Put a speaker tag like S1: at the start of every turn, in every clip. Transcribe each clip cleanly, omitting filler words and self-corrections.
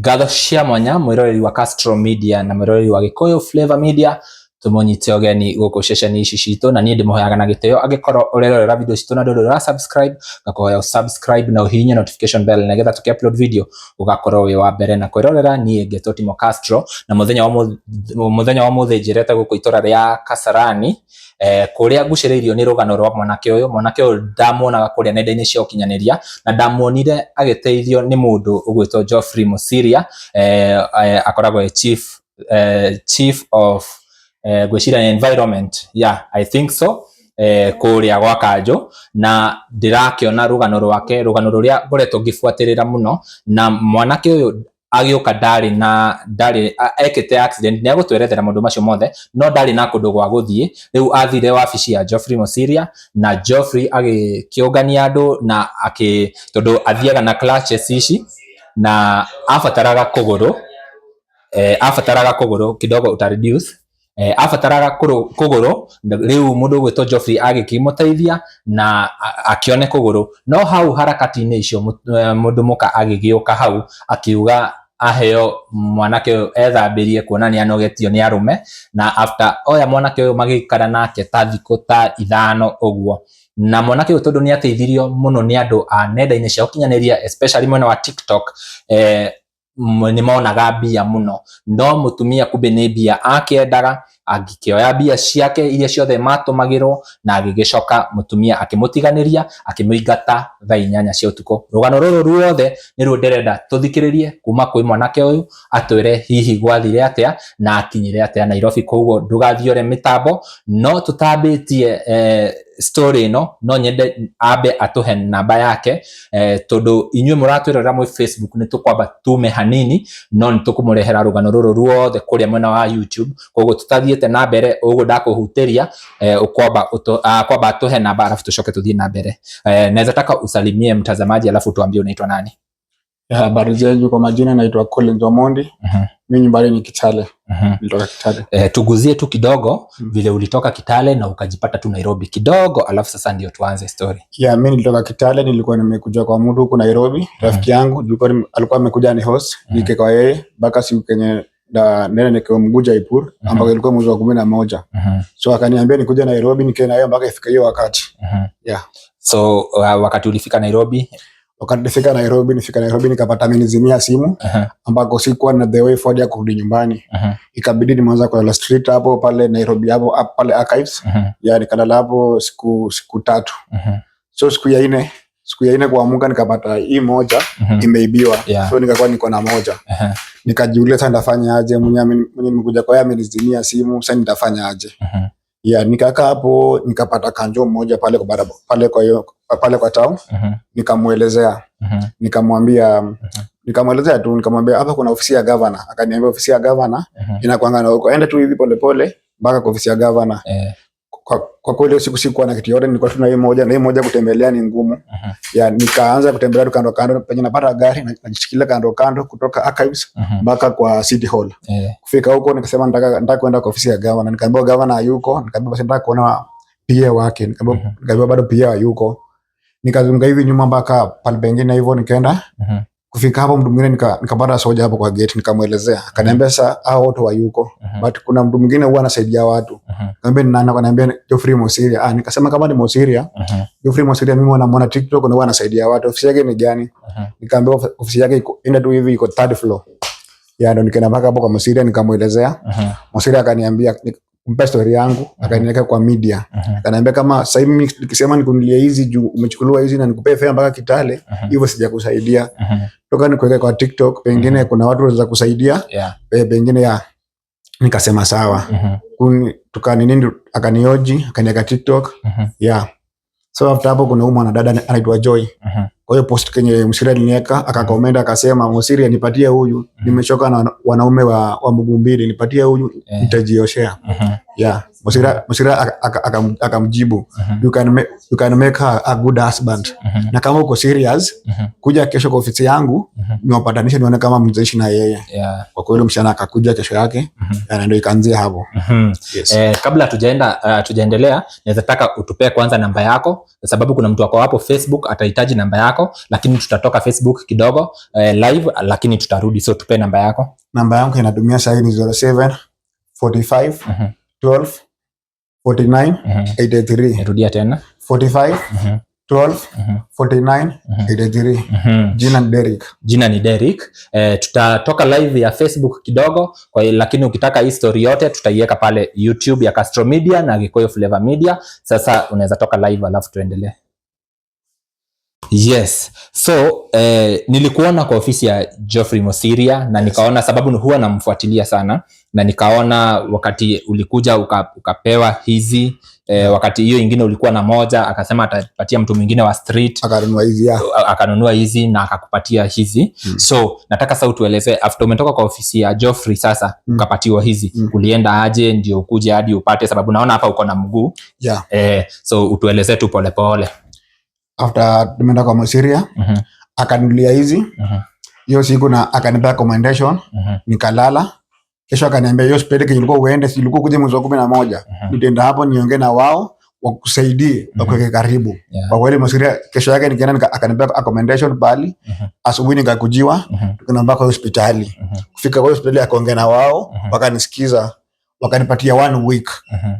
S1: Ngatho cia mwanya mwiroreri wa Castro Media na mwiroreri wa Gikuyu Flavor Media, tumunyite ũgeni gũkũ ceceni ici citũ, na niĩ ndĩmũhoyaga na gĩtĩo, angĩkorwo ũrerorera video citũ na ndũrĩ ũra subscribe, ngakũhoya subscribe na ũhihinye notification bell nĩgetha tũkĩ upload video ũgakorwo wĩ wa mbere na kwĩrorera. Niĩ ngetwo Timo Castro, na mũthenya wa mũthĩ njĩrete gũkũ itũra rĩa Kasarani, kũrĩa ngucĩrĩirio nĩ rũgano rwa mwanake ũyũ. Mwanake ũyũ ndamuonaga kũrĩa nenda-inĩ cia ũkinyanĩria, na ndamuonire agĩteithio nĩ mũndũ ũgwĩtwo Geoffrey Mosiria. Akoragwo e chief of, ngwĩciria nĩ environment, yeah, I think so, kũrĩa gwa Kanjũ, na ndĩrakĩona rũgano rwake, rũgano rũrĩa ngoretwo ngĩbuatĩrĩra mũno. Na mwanake ũyũ agĩũka ndarĩ na ndarĩ ekĩte accident, nĩ agũtwerethera maũndũ macio mothe, no ndarĩ na kũndũ gwa gũthiĩ. Rĩu athire wabici ya Geoffrey Mosiria, na Geoffrey agĩkĩũngania andũ na akĩ tondũ athiaga na clutches ici na abataraga kũgũrũ, abataraga kũgũrũ kidogo uta reduce, abataraga kũgũrũ. Rĩu mũndũ ũgwĩtwo Geoffrey agĩkĩmũteithia na akĩone kũgũrũ. No hau harakati-inĩ icio, mũndũ mũka agĩgĩũka hau akiuga aheo mwanake ũyũ ethambĩrie, kuona nĩ anogetio nĩ arũme. Na after oya mwanake ũyũ, magĩikara nake ta thikũ ta 5 ũguo. Na mwanake ũyũ, tondũ nĩ ateithirio mũno nĩ andũ a nenda-inĩ cia ũkinyanĩria, especially mwena wa TikTok, nĩ monaga mbia mũno, no mũtumia kumbe nĩ mbia akĩendaga. Agĩkĩoya mbia ciake iria ciothe matũmagĩrwo na agĩgĩcoka mũtumia akĩmũtiganĩria, akĩmũingata thaa 8 cia ũtukũ. Rũgano rũrũ ruothe nĩruo ndĩrenda tũthikĩrĩrie kuma kwĩ mwanake ũyũ, atwĩre hihi gwathire atĩa na akinyire atĩa Nairobi. Koguo ndũgathiore mĩtambo, no tũtambĩtie story ĩno, no nyende ambe atũhe namba yake, tondũ inyuĩ mũratwĩrorera mwĩ Facebook nĩ tũkwamba tume hanini, no nĩ tũkũmũrehera rũgano rũrũ ruothe kũrĩa mwena wa YouTube. Koguo tũtathiĩte na mbere ũguo ndakũhutĩria, ũkwamba kwamba atũhe namba, alafu tucoke tuthiĩ na mbere. Naweza taka usalimie mtazamaji, alafu tuambie unaitwa nani.
S2: Ya, habari zenyu. Kwa majina naitwa Collins Omondi. Mimi nyumbani ni Kitale. Nilitoka Kitale.
S1: Tuguzie tu kidogo vile ulitoka Kitale na ukajipata tu Nairobi kidogo, alafu sasa ndio tuanze story.
S2: Ya, mimi nilitoka Kitale, nilikuwa nimekuja kwa mtu huku Nairobi, rafiki yangu alikuwa amekuja ni host, nike kwa yeye mpaka siku kenye da nene nikiwa mguu Jaipur, ambako ilikuwa mwezi wa 11. So akaniambia nikuja Nairobi nikae na yeye mpaka ifike hiyo wakati. Yeah.
S1: So wakati ulifika Nairobi?
S2: Wakati nifika Nairobi, nifika Nairobi nikapata amenizimia simu, ambako sikuwa na the way forward ya kurudi nyumbani. Ikabidi nimeanza kulala street hapo pale Nairobi, hapo pale Archives. Ya, nikalala hapo siku 3. So siku ya nne kuamuka nikapata hii moja imeibiwa. So nikakuwa niko na moja. Nikajiuliza, sasa nitafanya aje? Mwenye nimekuja kwa yeye amenizimia simu, sasa nitafanya aje? Ya, nikakaa hapo nikapata kanjo mmoja pale kwa barabara pale kwa hiyo pale kwa town. Nikamuelezea, nikamwambia, nikamwelezea tu, nikamwambia hapa kuna ofisi ya governor. Akaniambia ofisi ya governor inakuanga na huko, enda tu hivi polepole mpaka kwa ofisi ya governor. Kwa kweli hiyo siku sikuwa na kitu yote, nilikuwa tu na hii moja, na hii moja kutembelea ni ngumu. Ya, nikaanza kutembelea tu kando kando, penye napata gari najishikilia kando kando kutoka Archives mpaka kwa City Hall. Kufika huko nikasema nataka kwenda kwa ofisi ya governor. Nikaambiwa governor hayuko. Nikaambiwa basi nataka kuona PA wake. Nikaambiwa bado PA hayuko. Nikazunguka hivi nyuma mpaka pale pengine hivyo nikaenda. Kufika hapo mtu mwingine nikapata soja hapo kwa gate, nikamuelezea. Akaniambia sasa hao wote hayuko. But kuna mtu mwingine huwa anasaidia watu. Nikamwambia ni nani? Akaniambia Geoffrey Mosiria. Ah, nikasema kama ni Mosiria, Geoffrey Mosiria mimi namuona TikTok na huwa anasaidia watu. Ofisi yake ni gani? Nikaambiwa ofisi yake iko enda tu hivi, iko third floor. Ya, ndo nikaenda mpaka hapo kwa Mosiria nikamuelezea. Mosiria akaniambia kumpa story yangu, akaniweka kwa media. Akaniambia kama sasa hivi mimi nikisema nikununulie hizi juu umechukuliwa hizi na nikupee fare mpaka Kitale, hivyo sijakusaidia. Toka nikuweke kwa TikTok, pengine kuna watu wanaweza kusaidia. Pengine ya nikasema sawa. Tuka nini, akanioji, akaniweka TikTok. Yeah. So after hapo kuna huyu mwanadada anaitwa Joy. Kwa hiyo post kenye Mosiria aliniweka akacomment, akasema, "Mosiria, nipatie huyu, nimechoka na wanaume wa mguu mbili, nipatie huyu, nitajioshea." Yeah. Mosiria akamjibu, you can make her a good husband, na kama uko serious, kuja kesho kwa ofisi yangu, niwapatanishe, nione kama mtaishi na yeye. Kwa kweli msichana akakuja kesho yake, na ndio ikaanzia hapo. Yes.
S1: Kabla tujaendelea, naweza taka utupee kwanza namba yako, kwa sababu kuna mtu wako hapo Facebook atahitaji namba yako, lakini tutatoka Facebook kidogo live, lakini tutarudi, so tupee namba yako.
S2: Namba yangu inatumia sahii ni 07 45 12 49 83.
S1: Rudia tena.
S2: 45 12 49 83. Jina ni Derek.
S1: Jina ni Derek. Tutatoka live ya Facebook kidogo kwa, lakini ukitaka hii story yote tutaiweka pale YouTube ya Castro Media na Gikuyu Flavor Media. Sasa unaweza toka live alafu tuendelee. Yes. So nilikuona kwa ofisi ya Geoffrey Mosiria na nikaona, sababu huwa namfuatilia sana, na nikaona wakati ulikuja ukapewa hizi wakati hiyo ingine ulikuwa na moja, akasema atapatia mtu mwingine wa street.
S2: Akanunua hizi, ya.
S1: Akanunua hizi na akakupatia hizi. So nataka sasa utueleze, after umetoka kwa ofisi ya Geoffrey sasa, ukapatiwa hizi, ulienda aje ndio ukuje hadi upate, sababu naona hapa uko na mguu. So utueleze tu polepole.
S2: After tumeenda kwa Mosiria, akanunulia hizi hiyo siku na akanipea commendation. Nikalala. Kesho akaniambia, hiyo hospitali kenye ulikuwa uende, si ulikuwa kuja mwezi wa 11, nitaenda hapo niongee na wao wakusaidie, wakuweke karibu. Kwa kweli Mosiria, kesho yake nikaenda, akanipea accommodation pali. Asubuhi nikakujiwa, tukaenda mpaka hospitali. Kufika kwa hospitali akaongea na wao, wakanisikiza, wakanipatia one week.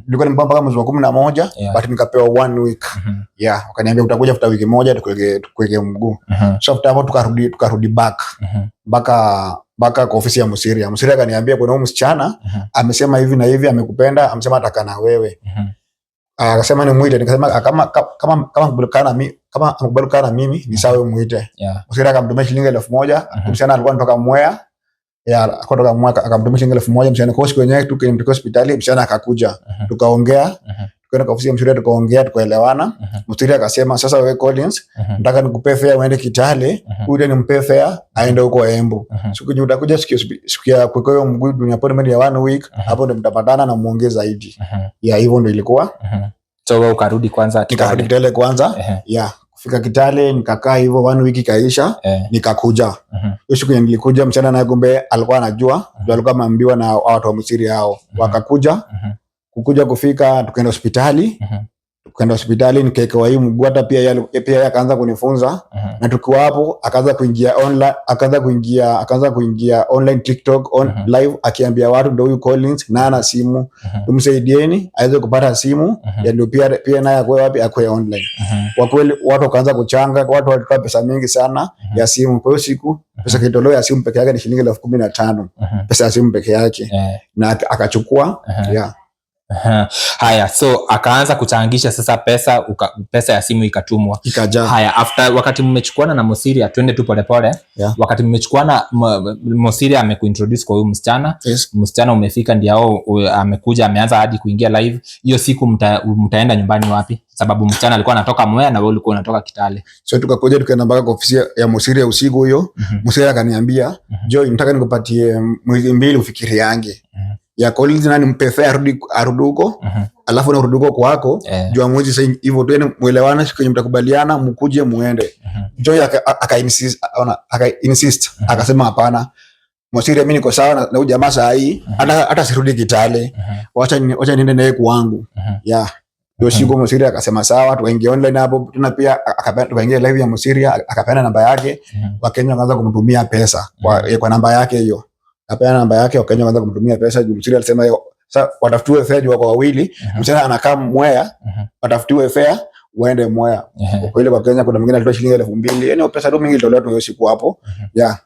S2: Nilikuwa nimepewa mpaka mwezi wa 11, but nikapewa one week. Yeah, wakaniambia utakuja after wiki moja tukuweke mguu. So after hapo tukarudi back mpaka kwa ofisi ya Musiria. Musiria akaniambia kuna huyu msichana amesema hivi na hivi, amekupenda, amesema atakaa na wewe. Akasema nimuite, nikasema kama amekubali kukaa na mimi ni sawa, wewe muite. Musiria akamtumia shilingi 1000. Msichana alikuwa anatoka Mwea. Ya, alikuwa anatoka Mwea, akamtumia shilingi 1000 msichana. Kwa siku yenyewe tu kwenye hospitali msichana akakuja. Tukaongea, tukaenda kwa ofisi ya Musiria tukaongea, tukaelewana. Musiria akasema, sasa wewe Collins, nataka nikupe fare uende Kitale, uje nimpe fare aende huko Embu. Siku yenye utakuja siku ya kuweka hiyo mguu, dunia appointment ya one week, hapo ndo mtapatana na muongee zaidi. Ya, hivyo ndo ilikuwa.
S1: So wewe ukarudi kwanza
S2: Nikarudi
S1: Kitale.
S2: Kitale kwanza. Ya, kufika Kitale nikakaa hivyo one week ikaisha, nikakuja. Hiyo siku yenye nilikuja, msichana naye kumbe alikuwa anajua, ndio alikuwa ameambiwa na watu wa Misri hao. Wakakuja, kukuja kufika tukaenda hospitali. Tukaenda hospitali nikaekewa hii mguu, hata pia yeye akaanza kunifunza. Na tukiwa hapo akaanza kuingia online, akaanza kuingia online TikTok on live akiambia watu, ndio huyu Collins na ana simu, tumsaidieni aweze kupata simu, ya ndio pia naye akue wapi, akue online. Kwa kweli watu wakaanza kuchanga, watu walitoa pesa mingi sana ya simu. Kwa hiyo siku pesa kitolewa ya simu peke yake ni shilingi 15,000, pesa ya simu peke yake, na akachukua. Yeah.
S1: Aha. Haya, so akaanza kuchangisha sasa pesa, pesa ya simu ikatumwa.
S2: Ikajaa.
S1: Haya, after wakati mmechukuana na Mosiria, twende tu polepole. Wakati mmechukuana, Mosiria amekuintroduce kwa huyu msichana. Msichana umefika ndio hao, amekuja, ameanza hadi kuingia live. Hiyo siku mtaenda nyumbani wapi? Sababu msichana alikuwa anatoka Mwea na wewe ulikuwa unatoka Kitale.
S2: So tukakuja tukaenda mpaka kwa ofisi ya Mosiria usiku huyo. Mosiria akaniambia, Joy, nataka nikupatie mwezi 2 ufikiri yange ya Collins na nimpe fare arudi huko, alafu na urudi huko kwako, juu ya mwezi sasa hivyo tu, yani muelewane, siku yenye mtakubaliana mkuje muende. Joy aka insist, akasema hapana Mosiria, mimi niko sawa na huyu jamaa saa hii, hata sirudi Kitale, wacha niende naye kwangu. Yeah, ndio siku Mosiria akasema sawa, tukaingia online hapo tena pia tukaingia live ya Mosiria, akapeana namba yake. Wakenya wakaanza kumtumia pesa kwa namba yake hiyo, akapeana namba yake, Wakenya wakaanza kumtumia pesa juu Mosiria alisema sasa watafutiwe fare juu wako wawili, msichana anakaa Mwea, watafutiwe fare waende Mwea. Kwa ile kwa Kenya kuna mwingine alitoa shilingi 2000, yani pesa tu mingi ilitolewa tu hiyo siku hapo. Yeah.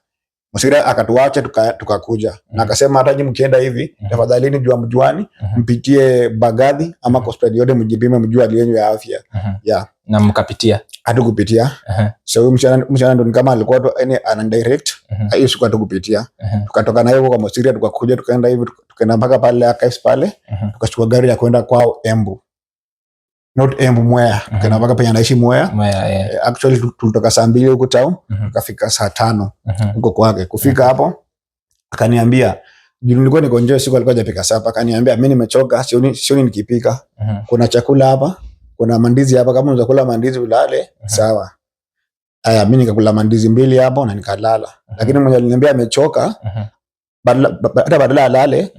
S2: Mosiria akatuacha tukakuja na akasema hata nyinyi mkienda hivi, tafadhalini jua mjuani, mpitie Mbagathi ama hospitali yote mjipime, mjue hali yenu ya afya. Yeah.
S1: Na mkapitia?
S2: Hatukupitia. So huyu msichana ndo ni kama alikuwa tu yani ana direct. Hiyo siku hatukupitia. Tukatoka naye huko kwa Mosiria, tukakuja, tukaenda hivi, tukaenda mpaka pale Archives pale, tukachukua gari ya kwenda kwao Embu. Not Embu, Mwea. Tukaenda mpaka penye anaishi Mwea.
S1: Mwea, yeah.
S2: Actually tulitoka saa 2 huko town, tukafika saa 5 huko kwake. Kufika hapo akaniambia, Juu nilikuwa niko njoo siku alikuwa hajapika supper, akaniambia mimi nimechoka, sioni nikipika. Kuna chakula hapa, kuna mandizi hapa, kama unaweza kula mandizi ulale, sawa. Aya, mimi nikakula mandizi mbili hapo na nikalala. Lakini mwenye aliniambia amechoka, hata badala alale,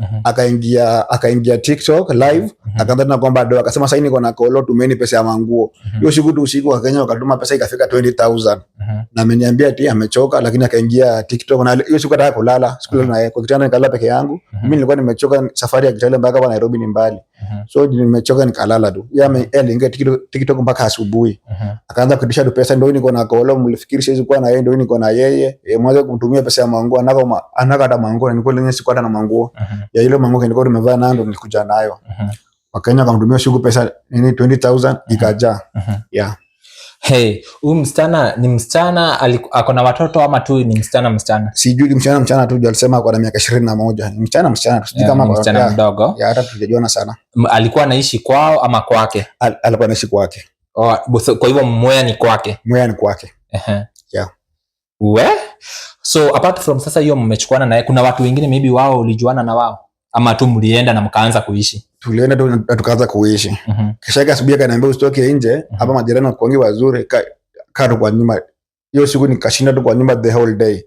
S2: akaingia TikTok live, akaanza tena kuomba doa, akasema sasa niko na kolo, tumeni pesa ya manguo. Hiyo siku tu usiku Wakenya wakatuma pesa ikafika 20,000. Na ameniambia ati amechoka, lakini akaingia TikTok na hiyo siku ataka kulala, sikulala naye kwa kitanda, nikalala peke yangu. Mimi nilikuwa nimechoka, safari ya Kitale mpaka hapa Nairobi ni mbali. So nimechoka nikalala tu. Yeye aliingia TikTok mpaka asubuhi. Akaanza kuitisha tu pesa, ndio niko na kolo, mlifikiri siwezi kuwa na yeye, ndio niko na yeye. Mwanzo kumtumia pesa ya manguo, anako hata manguo, na nilikuwa lenyewe sikuwa hata na manguo. Ya ile manguo nilikuwa nimevaa nayo ndio nilikuja nayo. Wakenya wakamtumia siku pesa nini 20,000 ikajaa. Yeah.
S1: Hey, huyu msichana ni msichana ako na watoto ama tu ni msichana msichana?
S2: Sijui ni msichana msichana tu, alisema ako na miaka 21. Ni msichana msichana tu. Sijui kama
S1: ni msichana mdogo.
S2: Ya, hata tujajuana sana.
S1: Alikuwa anaishi kwao ama kwake?
S2: Alikuwa anaishi kwake.
S1: Oh, kwa hivyo Mwea ni kwake.
S2: Mwea ni kwake. Yeah.
S1: We? So apart from sasa hiyo mmechukuana naye, kuna watu wengine maybe wao ulijuana na wao ama tu mlienda na mkaanza kuishi?
S2: Tulienda tu na tukaanza kuishi. Kisha yake asubuhi akaniambia usitoke nje, hapa majirani wakuangi wazuri, kaa tu kwa nyumba. Hiyo siku nikashinda tu kwa nyumba the whole day.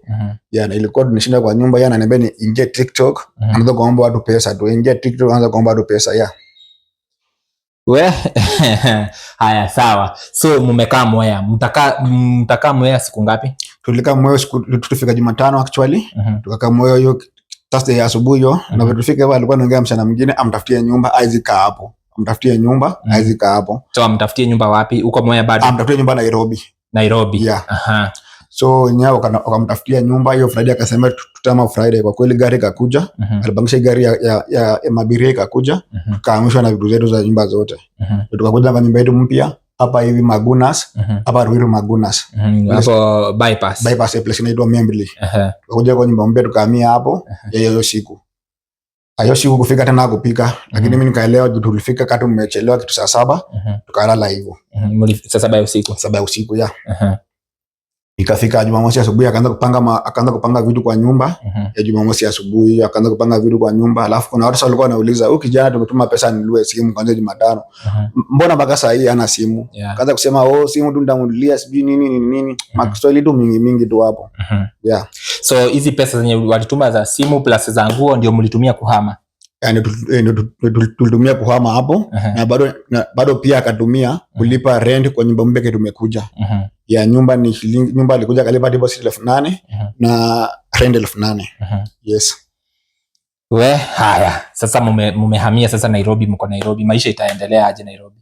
S2: Yeah, na ilikuwa tunishinda kwa nyumba, yeye ananiambia ni ingie TikTok, anaanza kuomba watu pesa tu. Ingia TikTok anaanza kuomba watu pesa, yeah.
S1: We? Haya, sawa. So mmekaa Mwea. Mtakaa Mwea siku ngapi?
S2: Tulikaa Mwea siku tulifika Jumatano actually. Tukakaa Mwea hiyo Thursday asubuhi hiyo, na tulifika hapo alikuwa anaongea msichana mwingine amtafutie nyumba haizi kaa hapo. Amtafutie nyumba haizi kaa hapo.
S1: So amtafutie nyumba wapi? Huko Mwea bado?
S2: Amtafutie nyumba Nairobi.
S1: Nairobi.
S2: Yeah. So wenyewe wakamtafutia nyumba hiyo Friday, akasema tutama Friday. Kwa kweli gari ikakuja. Alipangisha gari ya mabiria ikakuja. Tukahamishwa na vitu zetu za nyumba zote. Tukakuja kwa nyumba yetu mpya hapa hivi Magunas, hapa Ruiru Magunas.
S1: Hapo bypass.
S2: Bypass ya place inaitwa Membli. Tukakuja kwa nyumba mpya tukahamia hapo ya hiyo siku. Hiyo siku kufika tena kupika, lakini mimi nikaelewa juu tulifika kati mmechelewa kitu saa 7, tukalala hivyo.
S1: Saa 7 ya usiku.
S2: 7 ya usiku, ya. Ikafika Jumamosi asubuhi akaanza kupanga vitu kwa nyumba. Ya Jumamosi asubuhi akaanza kupanga vitu kwa nyumba. Alafu kuna watu walikuwa wanauliza, huyu kijana tumetuma pesa nilue simu kwanza Jumatano. Mbona mpaka saa hii hana simu? Akaanza kusema, oh, simu tu nitamnunulia sijui nini nini nini. Maswali tu mingi mingi tu hapo. Yeah.
S1: So hizi pesa zenye walituma za simu plus za nguo ndio mlitumia kuhama?
S2: Yani tulitumia kuhama hapo. Na bado pia akatumia kulipa rent kwa nyumba mpya tumekuja. Ya nyumba ni shilingi, nyumba alikuja akalipa deposit 8,000 na rent 8,000. Yes.
S1: We, haya. Sasa mumehamia sasa Nairobi, mko Nairobi. Maisha itaendelea aje Nairobi?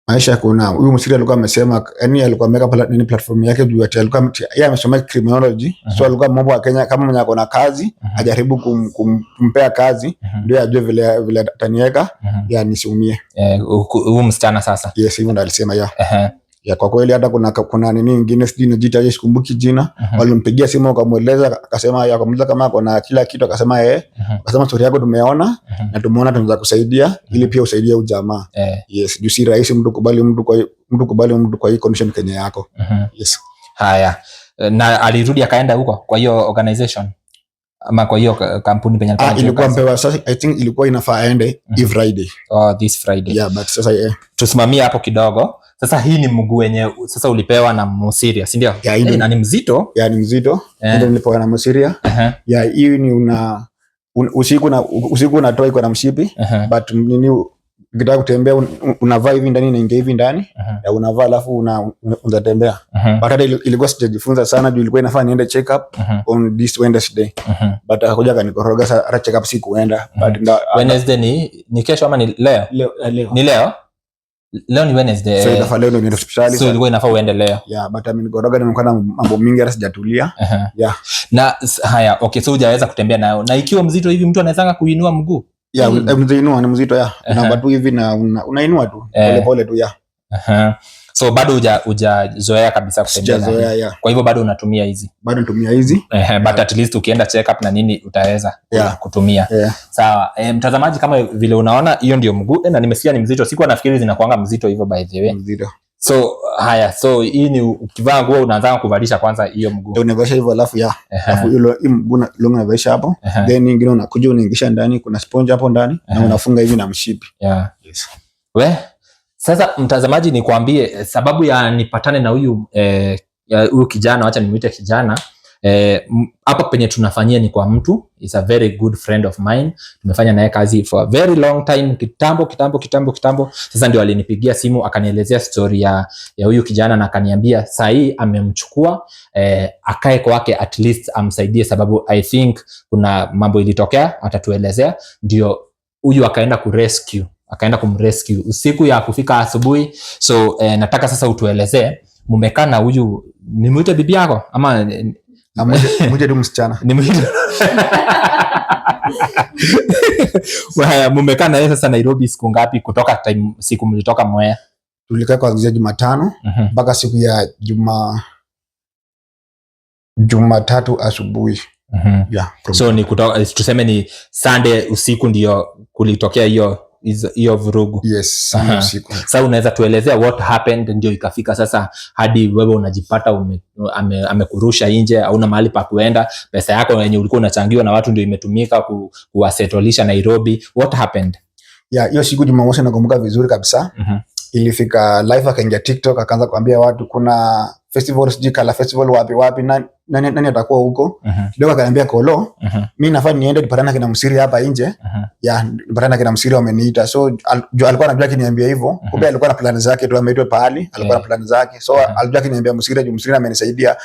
S2: Maisha kuna huyu msiri alikuwa amesema, yani alikuwa ameweka nini platform yake juu ati alikuwa yeye amesomea criminology. So alikuwa mambo ya Kenya kama mwenye ako na kazi, ajaribu kumpea kazi, ndio ajue vile ataniweka, ya nisiumie.
S1: Huyu msichana sasa.
S2: Yes, hivyo ndo alisema, ya. Ya, kwa kweli hata kuna nini nyingine sijui inajiita aje, sikumbuki jina. Walimpigia simu wakamueleza, akasema ya, wakamuuliza kama ako na kila kitu, akasema eh. Akasema story yako tumeona na tumeona tunaweza kusaidia ili pia usaidie huyu jamaa. Yes, juu si rahisi mtu kubali mtu kwa hii condition Kenya yako. Yes.
S1: Haya. Na alirudi akaenda huko kwa hiyo organization ama kwa hiyo kampuni penye alikuwa anafanya
S2: Ilikuwa
S1: kazi?
S2: mpewa sasa, I think ilikuwa inafaa aende hii Friday.
S1: Oh, this Friday.
S2: Yeah, but sasa yeah.
S1: Tusimamie hapo kidogo. Sasa hii ni mguu wenye sasa ulipewa na Mosiria, si ndio?
S2: Yeah, hii ni
S1: Na ni mzito.
S2: Yeah, ni mzito. Ndio nilipewa na Mosiria. Yeah, hii ni usiku unatoa iko na mshipi. But nini ukitaka kutembea unavaa hivi ndani na ingia hivi ndani. Ya unavaa alafu unatembea. But hata ilikuwa sijajifunza sana juu ilikuwa inafaa niende check up on this Wednesday. But akakuja akanikoroga sasa hata check up sikuenda. But
S1: Wednesday ni kesho ama ni leo?
S2: Leo, leo.
S1: Ni leo? Leo ni Wednesday.
S2: So inafaa leo ndio niende hospitali.
S1: So ilikuwa inafaa uende leo.
S2: Yeah, but amenikoroga nimekuwa na mambo mingi hata sijatulia. Yeah.
S1: Na haya, okay, so hujaweza kutembea nayo. Na ikiwa mzito hivi mtu anaweza kuinua mguu?
S2: Yeah, mzito ni mzito, yeah. Unaomba tu hivi na unainua tu. Pole pole tu, yeah.
S1: So bado hujazoea kabisa kutembea na
S2: Sijazoea,
S1: hii.
S2: yeah.
S1: Kwa hivyo bado unatumia hizi?
S2: Bado natumia hizi.
S1: But at least ukienda check up na nini utaweza kutumia. Sawa. Mtazamaji, kama vile unaona hiyo ndio mguu. Na nimesikia ni mzito. Sikuwa nafikiri zinakuanga mzito hivyo by the way.
S2: Mzito.
S1: So haya, so hii ni ukivaa nguo unaanza kuvalisha kwanza hiyo mguu.
S2: Ndio unavaisha hivyo, alafu ya alafu hilo hii mguu longi unavaisha hapo, then nyingine unakuja unaingisha ndani, kuna sponge hapo ndani na unafunga hivi na mshipi. Yes.
S1: We, sasa mtazamaji, nikwambie sababu ya nipatane na huyu huyu kijana, wacha nimuite kijana. Hapa penye tunafanyia ni kwa mtu, is a very good friend of mine. Tumefanya naye kazi for a very long time, kitambo kitambo kitambo kitambo. Sasa ndio alinipigia simu akanielezea story ya huyu kijana na akaniambia saa hii amemchukua akae kwake at least amsaidie, sababu I think kuna mambo ilitokea, atatuelezea. Ndio huyu akaenda kurescue, akaenda kumrescue usiku ya kufika asubuhi. So nataka sasa utuelezee, mumekaa na huyu, nimuite bibi yako ama
S2: Na mmoja tu msichana.
S1: Nimuite? Haya, mumekaa na yeye sasa Nairobi siku ngapi kutoka time siku mlitoka Mwea?
S2: Tulikaa kuanzia Jumatano mpaka siku ya Jumatatu asubuhi. Yeah,
S1: So ni kutoka, tuseme ni Sunday usiku ndio kulitokea hiyo hiyo vurugu.
S2: Yes, Sunday usiku.
S1: Sasa unaweza tuelezea what happened ndio ikafika sasa hadi wewe unajipata amekurusha nje, hauna mahali pa kuenda, pesa yako yenye ulikuwa unachangiwa na watu ndio imetumika kuwasetolisha Nairobi. What happened?
S2: Yeah, hiyo siku Jumamosi nakumbuka vizuri kabisa. Ilifika live, akaingia TikTok akaanza kuambia watu kuna festival, sijui Kala Festival wapi wapi, nani, nani, nani atakuwa huko. Kidogo akaniambia, "Kolo, mi nafaa niende nipatane na kina Msiri hapa nje." Ya, nipatane na kina Msiri, wameniita. So juu alikuwa anajua akiniambia hivyo, kumbe alikuwa na plan zake tu, ameitwa pahali, alikuwa na plan zake. So alijua akiniambia Msiri, juu Msiri amenisaidia,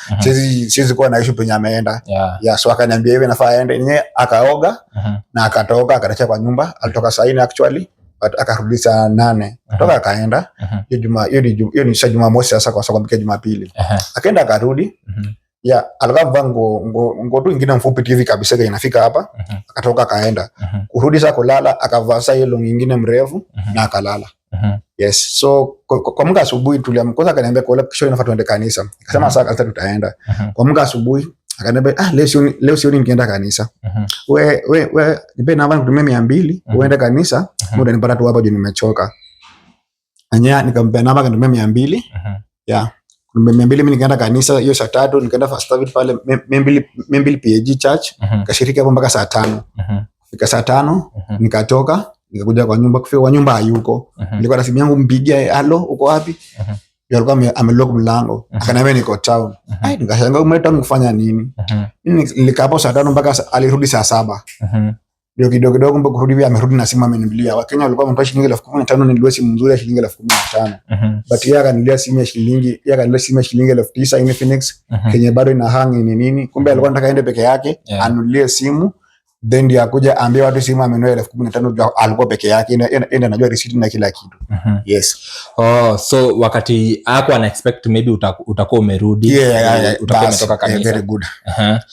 S2: siwezi kuwa na issue penye ameenda. Yeah, so akaniambia hivi nafaa aende. Yenyewe akaoga na akatoka akaacha kwa nyumba. Alitoka saa 4 actually, but akarudi saa 8. Toka akaenda. Hiyo juma hiyo ni hiyo ni saa Jumamosi sasa, kwa sababu kuamkia Jumapili. Akaenda akarudi. Yeah, alikuwa amevaa nguo tu ingine mfupi tu hivi kabisa kenye inafika hapa. Akatoka akaenda. Kurudi saa kulala, akavaa saa hiyo long ingine mrefu na akalala. Yes. So kwa asubuhi tuliamka, kwanza akaniambia, "Kwa kesho inafaa tuende kanisa." Nikasema, "Sawa kanisa tutaenda." Kwa asubuhi akaniambia, "Ah, leo sioni nikienda kanisa. We nipe namba nikutumie 200 uende kanisa, mimi utanipata tu hapa juu nimechoka." Anya nikampea namba, akanitumia 200. Yeah. Kunitumia 200, mimi nikaenda kanisa hiyo saa 3, nikaenda First David pale Membili PAG Church, nikashiriki hapo mpaka saa 5. Fika saa 5 nikatoka, nikakuja kwa nyumba. Kufika kwa nyumba hayuko. Nilikuwa na simu yangu, mpigia, "Halo, uko wapi?" Ndio alikuwa amelock mlango. Akaniambia, "Niko town." Ai, nikashangaa, umeenda town kufanya nini? Mimi nilikaa hapo saa 5 mpaka alirudi saa 7. Ndio kidogo kidogo mpaka kurudi hivi amerudi na simu ameninunulia. Wakenya walikuwa wametoa shilingi 15,000 nilinunua simu nzuri ya shilingi 15,000. But yeye akaninunulia simu ya shilingi, yeye akaninunulia simu ya shilingi 9,000 Infinix kenye bado ina hang ni nini. Kumbe alikuwa anataka aende peke yake anunulie simu, then ndio akuja aambie watu simu amenunua 15,000 juu alikuwa peke yake, yeye anajua receipt na kila kitu. Yes.
S1: Oh, so wakati hakuwa ana expect maybe utakuwa umerudi,
S2: Yeah,
S1: utakuwa
S2: bas,
S1: umetoka
S2: yeah,
S1: kanisa.
S2: very good.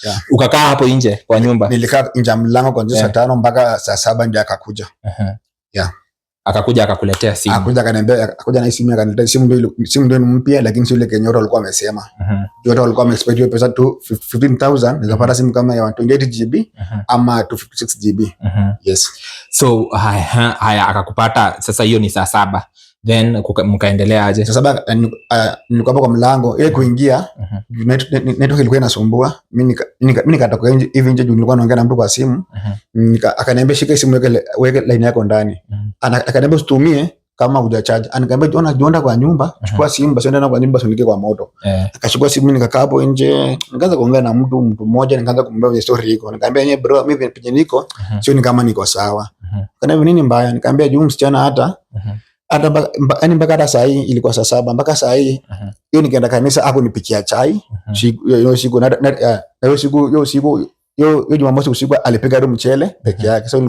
S2: Yeah.
S1: Ukakaa hapo nje kwa nyumba?
S2: Nilikaa nje ya mlango kuanzia saa 5 mpaka saa 7 ndio akakuja. Yeah.
S1: Akakuja akakuletea simu.
S2: Akakuja akaniambia, akakuja na hii simu akaniletea simu, simu ndio mpya, lakini sio ile Kenya watu walikuwa wamesema. Watu walikuwa wameexpect hiyo pesa tu 15,000 naweza pata simu kama ya 128 GB ama 256 GB. Yes.
S1: So haya, haya, akakupata sasa, hiyo ni saa 7, then mkaendelea aje?
S2: Saa 7 nilikuwa hapo kwa mlango, yeye kuingia, network ilikuwa inasumbua. Mimi nikatoka nje hivi nje juu nilikuwa naongea na mtu kwa simu. Akaniambia, "Shika simu, weke line yako ndani." Akaniambia, "Usitumie kama hujacharge." Akaniambia, "Ona, jiona kwa nyumba, chukua simu basi, enda kwa nyumba basi uweke kwa moto." Akachukua simu, nikakaa hapo nje, nikaanza kuongea na mtu mmoja, nikaanza kumwambia vile story iko. Nikamwambia, "Yenyewe bro, mimi penye niko sio ni kama niko sawa." Akaniambia, "Nini mbaya?" Nikamwambia, "Juu msichana hata hata yaani mpaka hata saa hii, ilikuwa saa 7, mpaka saa hii hiyo nikienda kanisa hakunipikia chai." Siku hiyo siku na hiyo siku hiyo siku hiyo hiyo Jumamosi usiku alipika tu mchele peke yake. So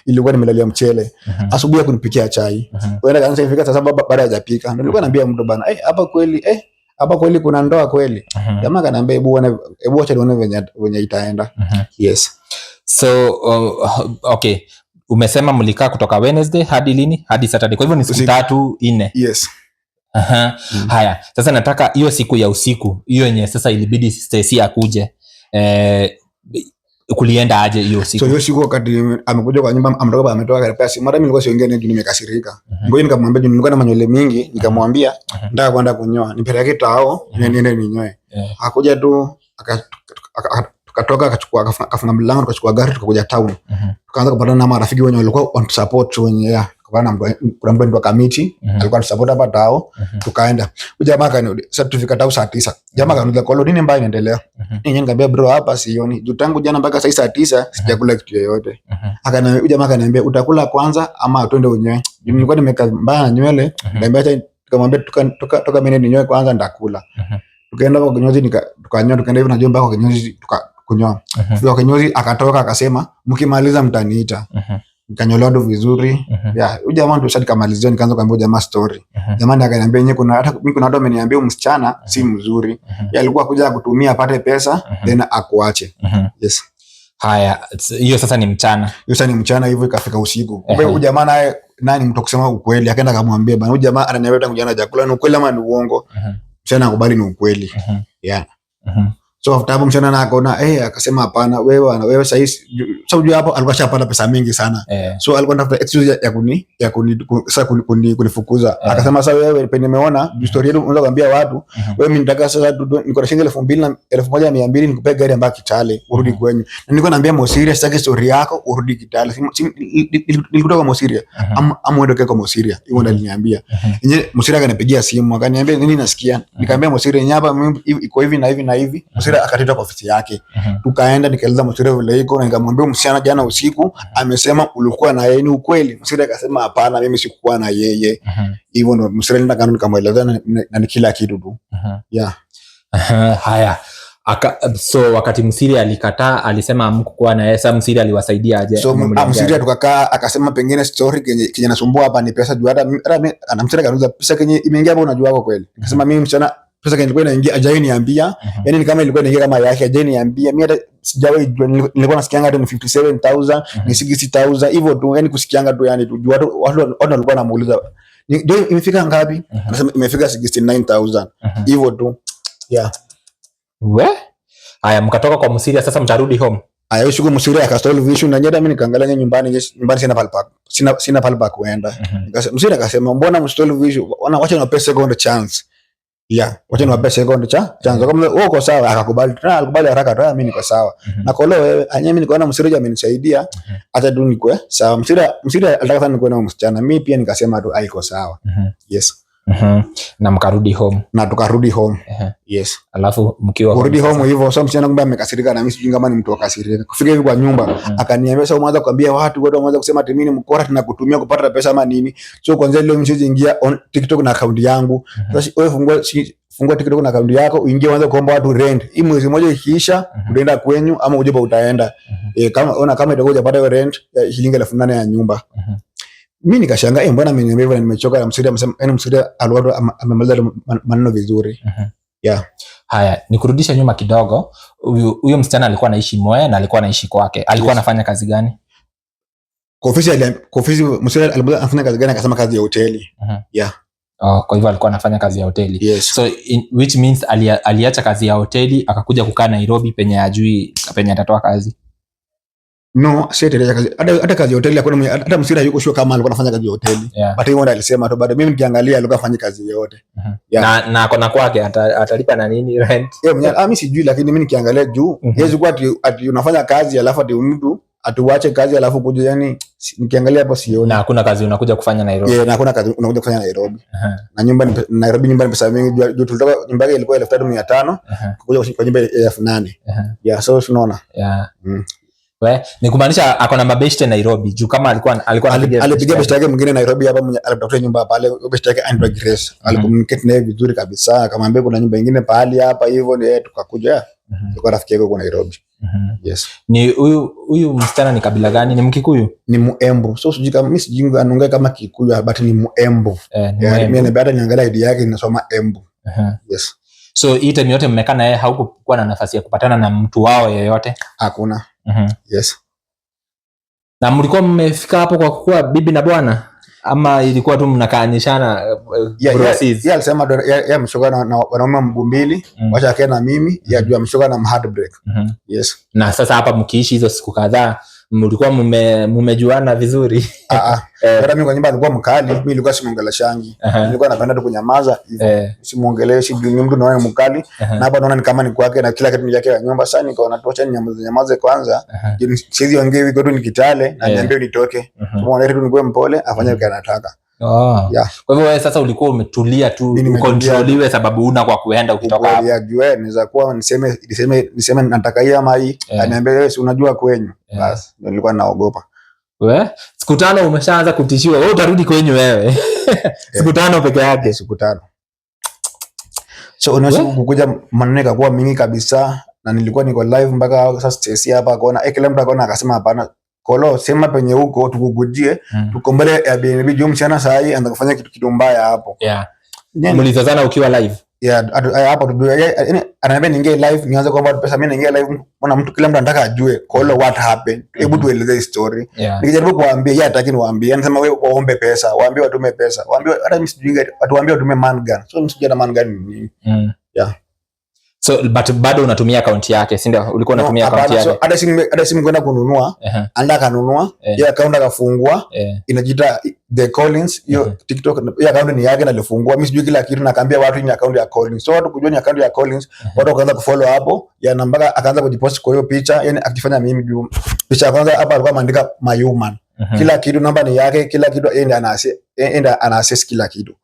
S2: ilikuwa nimelalia mchele. Asubuhi hakunipikia chai. Kwenda kanisa ifika saa 7 baada hajapika. Ndio nilikuwa naambia mtu, "Bana, eh, hapa kweli kuna ndoa kweli." Jamaa akaniambia, "Hebu acha nione venye itaenda." Yes.
S1: So okay, umesema mlikaa kutoka Wednesday hadi lini? Hadi Saturday. Kwa hivyo ni siku
S2: Usiku.
S1: 3, 4.
S2: Yes.
S1: Haya, sasa nataka hiyo siku ya usiku, hiyo yenye sasa ilibidi Stacy akuje. Kulienda aje hiyo
S2: So
S1: siku?
S2: hiyo siku wakati amekuja kwa nyumba, ametoka, ametoka akanipea simu. Hata mimi nilikuwa siongea naye juu nimekasirika. Ngoja nikamwambia, juu nilikuwa na manywele mingi, nikamwambia nataka kwenda kunyoa, nipeleke tao niende ninyoe. Akakuja tu tukatoka, akachukua, akafunga mlango, tukachukua gari, tukakuja town. Tukaanza kupatana na marafiki wenye walikuwa wanatusupport wenye, yeah. Tukapatana na kuna mtu anaitwa Kamiti, alikuwa anatusupport hapa tao. Tukaenda, huyu jamaa akaniuliza, sasa tufika tao saa 9, jamaa akaniuliza, "Kolo, nini mbaya inaendelea?" Nini, nikamwambia, "Bro, hapa sioni, juu tangu jana mpaka saa 9 sijakula kitu yoyote." Akaniambia, huyu jamaa akaniambia, "Utakula kwanza ama twende unyoe?" Juu nilikuwa nimeka mbaya na nywele. Nikamwambia acha, nikamwambia toka mimi ninyoe kwanza, nitakula. Tukaenda kwa kinyozi, tukanyoa, tukaenda hivi najua mpaka kwa kinyozi, tuka kunyoa. Kufika kwa kinyozi akatoka akasema, "Mkimaliza mtaniita." Nikanyolewa tu vizuri. Yeah, huyu jamaa ndio sasa nikamalizia, nikaanza kuambia huyu jamaa story. Jamaa ndiye akaniambia, "Yenyewe kuna hata mimi kuna watu wameniambia huyu msichana si mzuri." Yeye alikuwa kuja kutumia apate pesa, then akuache. Yes.
S1: Haya, hiyo sasa ni mchana.
S2: Hiyo sasa ni mchana hivyo, ikafika usiku. Kumbe huyu jamaa naye naye ni mtu wa kusema ukweli, akaenda akamwambia, "Bana, huyu jamaa ananiambia tangu jana hajakula, ni ukweli ama ni uongo?" Msichana akubali ni ukweli. Yeah. So after hapo msichana naye akaona, eh, akasema, "Hapana, wewe wewe sasa sasa unajua hapo alikuwa ashapata pesa mingi sana." So alikuwa anatafuta excuse ya kuni sasa kunifukuza. Akasema, "Sasa wewe penye nimeona juu story yetu unaweza kuambia watu, wewe mimi nataka sasa niko na shilingi 2000 na 1200 nikupe gari ambayo Kitale urudi kwenyu." Na nilikuwa naambia Mosiria, "Sitaki story yako urudi Kitale." Nilikutoka kwa Mosiria ama uende kwa Mosiria. Hivyo ndo aliniambia. Yenyewe Mosiria akanipigia simu akaniambia, "Nini nasikia?" Nikamwambia Mosiria, "Yenyewe hapa mimi iko hivi na hivi na hivi." Mosiria akatita kwa ofisi yake. Tukaenda, nikaeleza Mosiria vile iko na nikamwambia msichana jana usiku amesema ulikuwa na yeye, ni ukweli? Mosiria akasema, "Hapana, mimi sikuwa na yeye." Hivyo ndo Mosiria alienda kando, nikamweleza na ni kila kitu tu. Yeah.
S1: Aha, haya. So wakati Msiri alikataa, alisema hamkukuwa na yeye, sasa Msiri aliwasaidia aje?
S2: So
S1: Ama mliongea
S2: Msiria
S1: aje?
S2: tukakaa, akasema pengine story kenye nasumbua hapa ni pesa, juu hata ana Msiria akaniuliza, "Pesa kenye imeingia hapo unajua kwa kweli?" Nikasema, "Mimi msichana pesa kenye ilikuwa inaingia hajai niambia." Yani ni kama ilikuwa inaingia kama yake, hajai niambia. Mimi hata sijawahi jua, nilikuwa nasikianga hata ni 57,000, ni 60,000 hivyo tu, yani kusikianga tu, yani tu juu watu walikuwa wanamuuliza, "Ndio imefika ngapi?" Anasema imefika 69,000. Hivyo tu. Yeah.
S1: We? Haya, mkatoka kwa Msiria, sasa mtarudi home.
S2: Aya, hiyo siku Msiria akasolve issue na nyeda, mimi nikaangalia nyumbani, sina pahali pa kuenda. Msiria akasema, "Mbona msolve issue? Wana wacha niwape second chance." Yeah, wacha niwape second chance. Kama wewe uko sawa, akakubali. Tena alikubali haraka tu, "Ah, mimi niko sawa." Na kolo wewe, anya mimi nikaona Msiria amenisaidia, acha tu nikwe sawa. Msiria alitaka sana nikuwe na msichana. Mimi pia nikasema tu aiko sawa. Yes.
S1: Na mkarudi home.
S2: Na tukarudi home. Yes.
S1: Alafu mkiwa home
S2: Kurudi
S1: sasa-
S2: home hivyo, so msichana kumbe amekasirika na mimi, sijui kama ni mtu akasirika. Kufika hivi kwa nyumba akaniambia, "Sasa umeanza kuambia watu, watu wameanza kusema ati mimi ni mkora, tunakutumia kupata pesa ama nini. So kuanzia leo msiwezi ingia on TikTok na account yangu. Sasa wewe fungua TikTok na account yako, uingie uanze kuomba watu rent. Hii mwezi mmoja ikiisha, utaenda kwenyu ama uje pa utaenda. Kama ona kama itakuwa hujapata hiyo rent ya shilingi 8,000 ya nyumba." Mimi nikashangaa, eh, mbona ameniambia hivyo na nimechoka na Msiria amesema, yani Msiria alikuwa amemaliza maneno vizuri. Yeah.
S1: Haya, nikurudishe nyuma kidogo. Huyu msichana alikuwa anaishi Mwea na alikuwa anaishi kwake. Alikuwa anafanya kazi gani?
S2: Kwa ofisi Msiria alimuuliza anafanya kazi gani, akasema kazi ya hoteli. Yeah.
S1: Oh, kwa hivyo alikuwa anafanya kazi ya hoteli.
S2: Yes.
S1: So which means aliacha kazi ya hoteli akakuja kukaa Nairobi penye ajui penye atatoa kazi.
S2: No, si ati aliacha kazi. Hata kazi ya hoteli hakuna hata Msiria hayuko sure kama alikuwa anafanya kazi ya hoteli. But yeye ndo alisema tu, bado mimi nikiangalia alikuwa afanya kazi yote. Yeah.
S1: Na kona kwake atalipa na nini rent?
S2: Yeye mwenyewe, ah, mimi sijui, lakini mimi nikiangalia juu haiwezi kuwa ati unafanya kazi alafu ati mtu ati uache kazi alafu kuja, yani nikiangalia hapo sioni.
S1: Na hakuna kazi unakuja kufanya Nairobi.
S2: Yeah, na hakuna kazi unakuja kufanya Nairobi. Na nyumba ni Nairobi nyumba ni pesa mingi, juu tulitoka nyumba yake ilikuwa 3,500 kuja kwa nyumba ya 8,000. Yeah, so unaona.
S1: We, ni kumaanisha ako na mabeshte Nairobi juu kama alikuwa anapiga
S2: Alipigia
S1: beshte
S2: beshte yake mwingine Nairobi hapa mwenye alimtafutia nyumba pale, beshte yake anaitwa Grace. Alicommunicate naye vizuri kabisa, akamwambia kuna nyumba nyingine pahali hapa hivyo, ni yeye tukakuja. Alikuwa rafiki yake huko Nairobi. Yes.
S1: Ni huyu msichana ni kabila gani? Ni Mkikuyu?
S2: Ni Muembu. So sijui kama mimi sijui anaongea kama Kikuyu, but ni Muembu.
S1: Eh, ni
S2: Yeah,
S1: Mwembu.
S2: mimi hata niangalia ID yake inasoma Embu. Yes.
S1: So hii time yote mmekaa na yeye haukuwa na nafasi ya kupatana na mtu wao yeyote?
S2: Hakuna. Yes.
S1: Na mlikuwa mmefika hapo kwa kuwa bibi na bwana? Ama ilikuwa tu mnakaanishana brosis?
S2: Yeah, alisema yeye ameshoka na wanaume mguu mbili, wacha akae na mimi, yeye ajua ameshoka na heartbreak. Yes.
S1: Na sasa hapa mkiishi hizo siku kadhaa, mlikuwa mumejuana vizuri?
S2: Ah ah. Hata mimi kwa nyumba alikuwa mkali, mimi nilikuwa simuongeleshangi. Nilikuwa napenda tu kunyamaza hivyo. Simuongeleshi juu ni mtu naona ni mkali. Na hapa naona ni kama ni kwake na kila kitu ni yake ya nyumba. Sasa nikaona tu acha ninyamaze nyamaze kwanza. Juu siwezi ongea hivi kwetu ni Kitale na niambie nitoke. Tumwone tu nikuwe mpole afanye kile anataka. Yeah.
S1: Kwa hivyo wewe sasa ulikuwa umetulia tu,
S2: Mimi nimetulia.
S1: ukontroliwe sababu una kwa kuenda ukitoka hapo.
S2: Ya juu naweza kuwa niseme nataka hii ama hii, aniambie wewe si unajua kwenyu. Bas ndio nilikuwa naogopa.
S1: We, siku 5 umeshaanza kutishiwa, wewe utarudi kwenyu wewe. Siku 5 peke yake.
S2: Siku 5. So unaweza kukuja maneno ikakuwa mingi kabisa na nilikuwa niko live mpaka sasa Stacy hapa akaona, kila mtu akaona akasema hapana. Kolo sema penye huko tukukujie, tuko mbele ya Airbnb juu mchana saa hii anataka kufanya kitu mbaya hapo.
S1: Mlizozana ukiwa live?
S2: Yeah, hapo tu, yaani ananiambia niingie live nianze kuomba pesa, mimi naingia live, mbona mtu kila mtu anataka ajue Kolo what happened. Hebu tueleze story. Nikijaribu kuwaambia yeye hataki niwaambie. Anasema wewe waombe pesa, waambie watume pesa, waambie hata mimi sijui, watu waambie watume man gun. So mimi sijui hata man gun ni nini. Yeah.
S1: So but bado unatumia account yake, si ndio? Ulikuwa unatumia
S2: No,
S1: account
S2: hapana.
S1: yake.
S2: So hata simu kwenda kununua, anda akanunua, hiyo account akafungua, inajiita The Collins, hiyo TikTok, hiyo account ni yake na alifungua. Mimi sijui kila kitu, na akaambia watu ni account ya Collins. So watu kujua ni account ya Collins, watu wakaanza kufollow hapo, ya na mpaka akaanza kujipost kwa hiyo picha, yani akifanya mimi juu picha ya kwanza hapa alikuwa ameandika my human. Kila kitu namba ni yake, kila kitu yeye ndiye ana access kila kitu.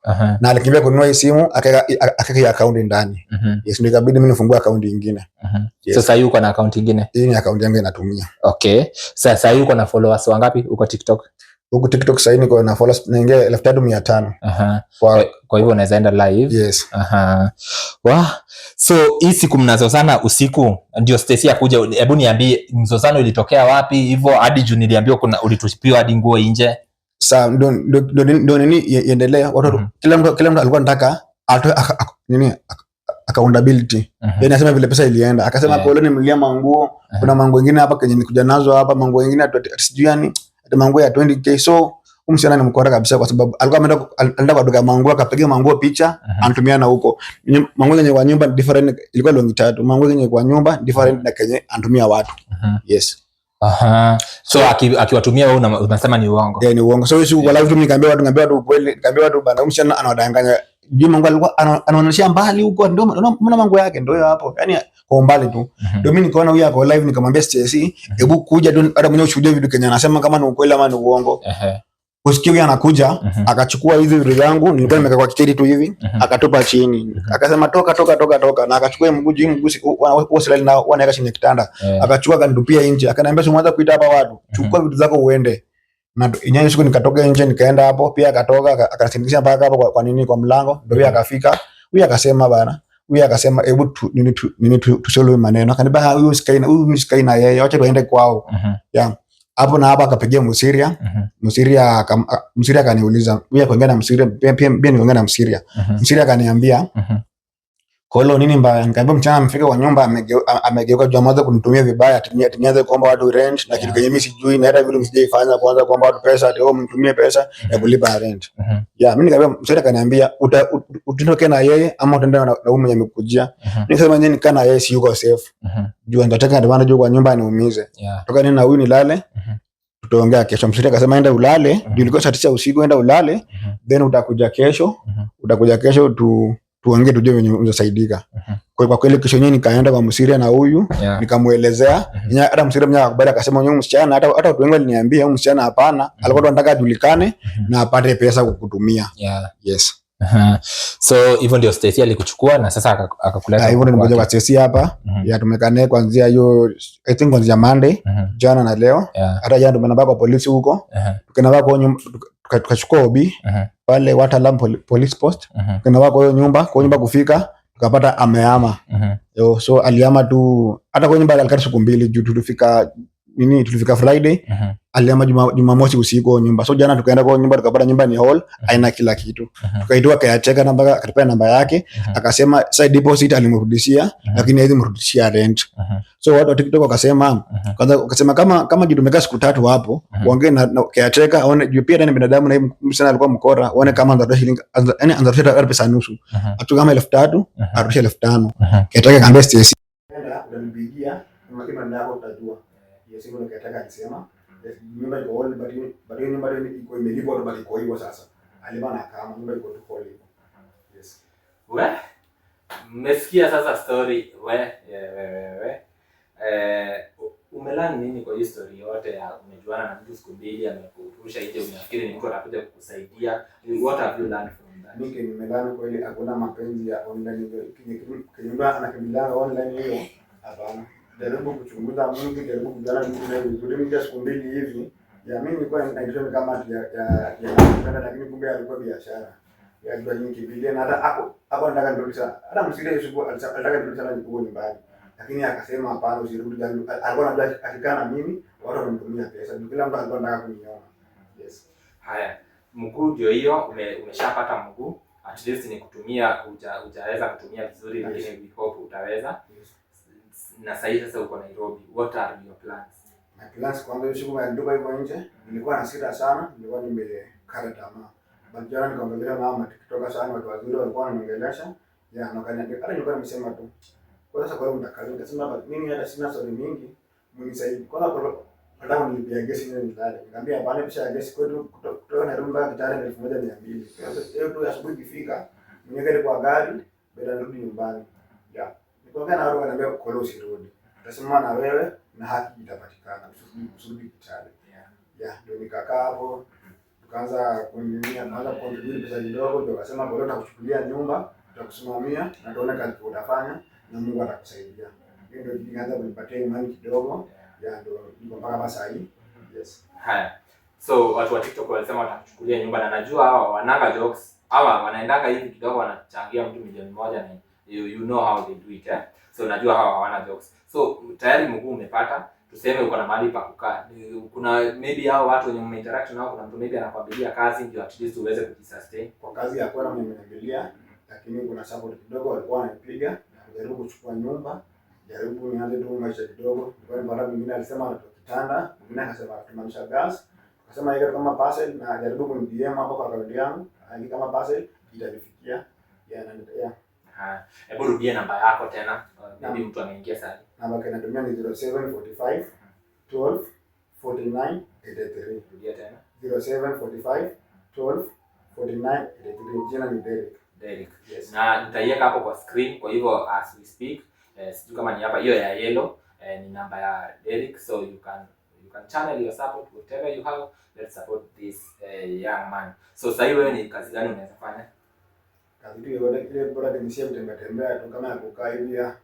S2: Na alikimbia kununua hii simu akaweka hiyo account ndani. Yes, ndio ikabidi mimi nifungue account nyingine. Yes.
S1: Sasa yuko na account nyingine?
S2: Hii ni account yangu inatumia.
S1: Okay. Sasa yuko na followers wangapi uko TikTok?
S2: Huku TikTok sasa niko na followers naingia 3500.
S1: Kwa hivyo unaweza enda live.
S2: Yes.
S1: Wah. So hii siku mnazozana usiku ndio Stacy akuja, hebu niambie mzozano ilitokea wapi hivyo hadi juu niliambiwa kuna ulitupiwa hadi nguo nje.
S2: Sasa ndo nini iendelee watu, kila mtu alikuwa anataka atoe nini accountability. Yaani asema vile pesa ilienda. Akasema pole nimlia manguo, kuna manguo mengine hapa kenye nilikuja nazo hapa, manguo mengine sijui yani ati manguo ya 20K. So huyu msichana ni mkora kabisa kwa sababu alikuwa ameenda kwa duka manguo akapiga manguo picha, anatumia na huko. Manguo yenye kwa nyumba different, ilikuwa longi 3. Manguo yenye kwa nyumba different na kenye anatumia watu. Yes.
S1: So akiwatumia wewe unasema ni uongo.
S2: Yeah, ni uongo. So hiyo kwa live tu nikaambia watu ukweli, nikaambia watu bana, huyu msichana anawadanganya. Juu manguo alikuwa anaonyesha mbali huko, ndio mbona manguo yake ndio hiyo hapo. Yaani kwa umbali tu. Ndio mimi nikaona huyu ako live nikamwambia Stacy, hebu kuja tu hata mwenyewe ushuhudie vitu Kenya anasema kama ni ukweli ama ni uongo. Usikie huyu anakuja, akachukua hizi vitu zangu, nilikuwa nimeweka kwa kiketi tu hivi, akatupa chini. Akasema toka toka toka toka, na akachukua mguu juu mguu huo silali na huwa naweka chini ya kitanda. Akachukua akanitupia nje, akaniambia si umeanza kuita hapa watu, chukua vitu zako uende. Na yenyewe siku nikatoka nje nikaenda hapo, pia akatoka akasindikisha mpaka hapo kwa nini kwa mlango, ndio huyu akafika. Huyu akasema bana, huyu akasema hebu tu, nini tu, nini tu, tusolve maneno. Akaniambia huyu sikai na huyu mimi sikai na yeye, acha tuende kwao. Yeah. Hapo na hapa akapigia Musiria. Musiria akaniuliza, huyu akaongea na Musiria, pia niliongea na Musiria. Musiria akaniambia, Kolo nini mbaya? Nikamwambia mchana amefika kwa nyumba amegeuka juu ameanza kunitumia vibaya, ati nianze kuomba watu rent na kitu kenye mimi sijui na hata vile msijaifanya kwanza kuomba watu pesa ati oh mnitumie pesa ya kulipa rent. Yeah, mimi nikamwambia Musiria akaniambia utoke na yeye ama utaenda na huyu mwenye amekujia. Nikasema nyenye nikaa na yeye si yuko safe. Juu nitataka advantage juu kwa nyumba aniumize. Toka nini na huyu nilale. Tutaongea kesho. Msiri akasema enda ulale, juu ilikuwa saa 9 usiku, enda ulale, then utakuja kesho, utakuja kesho tuongee tujue venye utasaidika. Kwa kweli kesho yenyewe nikaenda kwa Msiria na huyu nikamuelezea. Hata Msiria mwenyewe akakubali akasema huyu msichana hata watu wengi waliniambia huyu msichana hapana, alikuwa tu anataka ajulikane na apate pesa kukutumia. Yes.
S1: So hivyo ndio Stacy alikuchukua na sasa akakuleta
S2: Ah, hivyo ndio nimekuja
S1: kwake.
S2: kwa Stacy hapa. Yeah, tumekaa naye kuanzia hiyo I think kuanzia Monday, jana na leo. Hata jana tumeenda kwa polisi huko. Tukaenda kwa nyumba tukachukua OB pale Watalam Police Post. Tukaenda kwa hiyo nyumba, kwa nyumba kufika tukapata amehama. Yo, so alihama tu hata kwa nyumba alikaa siku mbili juu tulifika nini tulifika Friday. Alihama Jumamosi usiku kwa nyumba. So jana tukaenda kwa nyumba, tukapata nyumba ni hall, haina kila kitu. Tukaitwa caretaker namba, akatupea namba yake, akasema sasa deposit alimrudishia, lakini hawezi mrudishia rent. So watu wa TikTok wakasema, kwanza wakasema kama juu tumekaa siku 3 hapo, waongee na caretaker aone juu pia ni binadamu na msichana alikuwa mkora, waone kama anarudisha shilingi, yani anarudisha pesa nusu. Atu kama 3,000, arudisha 5,000. Caretaker akaambia Stacy, nenda utanipigia, kama ndio yako utajua. Yes, hivyo ndio caretaker alisema. Nyumba iko old, but hiyo nyumba iko imelipwa tu, but iko hivyo sasa. Alibana kama nyumba iko tu old hivyo. Yes.
S1: We, mmesikia sasa story we we we, we. Umelearn nini kwa hii story yote ya umejuana na mtu siku mbili amekurusha nje, unafikiri ni mtu atakuja kukusaidia? What have you learned from that?
S2: Mimi nimelearn kweli hakuna mapenzi ya online hiyo. Kinyumba anakimbiliana online hiyo. Hapana. Jaribu kuchunguza mtu, jaribu kujuana mtu naye vizuri. Mimi siku mbili hivi ya mimi nilikuwa naitwa kama ya kupenda, lakini kumbe alikuwa biashara. Ya jua nikimbilia na hata hapo hapo nataka nirudi sana. Hata msilie siku alitaka nirudi sana nikuwe nyumbani. Lakini akasema hapana, usirudi. Alikuwa anajua akikaa na mimi watu wanamtumia pesa. Kila mtu alikuwa anataka kuniona. Yes.
S1: Haya, mguu ndio hiyo, umeshapata mguu. At least ni kutumia, hujaweza kutumia vizuri,
S2: Yes.
S1: lakini we hope utaweza.
S2: Yes.
S1: Na sasa sasa uko Nairobi, what are your plans?
S2: My plans, kwanza hiyo siku nilitoka hivyo nje, nilikuwa na hasira sana, nilikuwa nimekata tamaa. But jana nikaongelesha mama, tukitoka sana watu wazuri walikuwa wananiongelesha. Ya, na kani hata nilikuwa nimesema tu. Kwa sasa kwa hiyo mtakazi nikasema hapa mimi hata sina swali mingi, mnisaidie. Kwanza kwa nataka nilipia gesi nile nilale. Nikamwambia hapana, pesa ya gesi kwetu kutoka Nairobi mpaka Kitale ni 1200. Sasa hiyo tu asubuhi ikifika, niweke kwa gari bila nirudi nyumbani. Ya. Nikaongea na watu wakaniambia kwa leo usirudi. Utasimama na wewe na haki itapatikana. Usirudi Kitale. Ya, ndio nikakaa hapo. Tukaanza kuingilia, tukaanza kucontribute pesa kidogo, ndio akasema kwa leo tutakuchukulia nyumba, tutakusimamia na tuone kazi utafanya na Mungu atakusaidia. Hiyo ndio nikaanza kunipatia imani kidogo. Ya, ndio niko mpaka hapa sasa hivi. Yes.
S1: Haya. So watu wa TikTok walisema watakuchukulia nyumba, na najua hawa wananga jokes. Hawa wanaendanga hivi kidogo wanachangia mtu 1,000,000 na you know how they do it, eh? So najua hawa hawana jokes. So tayari mguu umepata, tuseme uko na mahali pa kukaa. Kuna maybe hao watu wenye mmeinteract nao, kuna mtu maybe anakuambilia kazi ndio at least uweze kujisustain.
S2: Kwa kazi ya kwanza mmeniambilia, lakini kuna support kidogo walikuwa wananipiga, jaribu kuchukua nyumba, jaribu nianze tu maisha kidogo. Nilikuwa nimepata mwingine alisema anatoa kitanda, mwingine akasema atumanisha gas. Akasema yeye kama parcel na jaribu kuni DM hapo kwa akaunti yangu, ani kama parcel itanifikia. Ya, na ya.
S1: Ha, hebu rudia namba yako tena. Maybe mtu ameingia sasa.
S2: Namba yake natumia ni 0745 12 49 83.
S1: Rudia tena.
S2: 0745 12 49 83. Jina ni Derek.
S1: Derek.
S2: Yes.
S1: Na nitaiweka hapo kwa screen, kwa hivyo as we speak, sijui kama ni hapa hiyo ya yellow, ni namba ya Derek, so you can channel your support, whatever you have, let's support this young man. So sasa wewe ni kazi gani unaweza fanya?
S2: Kazi tu yoyote ile, bora kinisia kutembea tembea tu kama ya kukaa hivi ya.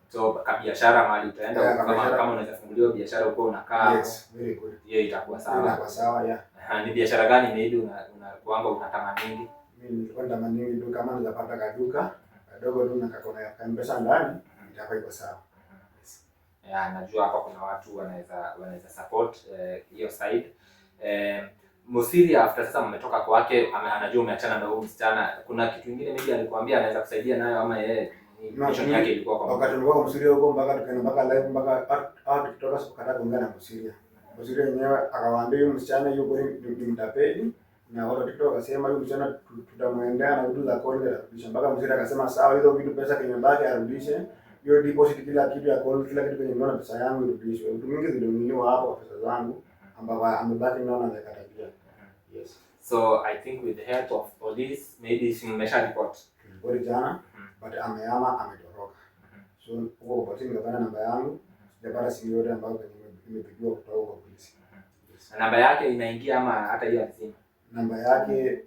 S1: So ka biashara mahali utaenda,
S2: Yeah,
S1: kama unaweza funguliwa biashara uko unakaa.
S2: Yes, very good.
S1: Hiyo itakuwa sawa.
S2: Itakuwa sawa, yeah.
S1: Aha, ni biashara gani maybe unakuanga unatamani mingi?
S2: Mimi nilikuwa natamani mingi tu kama nitapata kaduka kadogo tu na kakona ya M-Pesa ndani, itakuwa iko sawa. Yes.
S1: Yeah, najua hapa kuna watu wanaweza support hiyo side. Mosiria after sasa mmetoka kwake, anajua umeachana na huyu msichana, kuna kitu kingine maybe alikwambia anaweza kusaidia nayo ama yeye
S2: No,
S1: mission yake ilikuwa kwa
S2: wakati tulikuwa kwa Mosiria huko mpaka tukaenda mpaka live mpaka hata tukitoka sikukataa kuongea na Mosiria. Mosiria yenyewe akawaambia huyu msichana yuko ni mtapeli, na watu wa TikTok wakasema huyu msichana tutamwendea na vitu za kodi atarudisha. Mpaka Mosiria akasema sawa, hizo vitu pesa kwenye baki arudishe, hiyo deposit kila kitu ya kodi kila kitu kwenye mbona pesa yangu irudishwe. Vitu mingi zilinunuliwa hapo kwa pesa zangu ambapo amebaki naona amekata. Yes.
S1: So I think with the help of police maybe si mmesha report.
S2: Tuliripoti jana, but amehama ametoroka. So huko kwa polisi nikapata namba yangu, sijapata simu yote ambayo nimepigiwa kutoka kwa polisi. Yes.
S1: Na namba yake inaingia ama hata hiyo alizima?
S2: Namba yake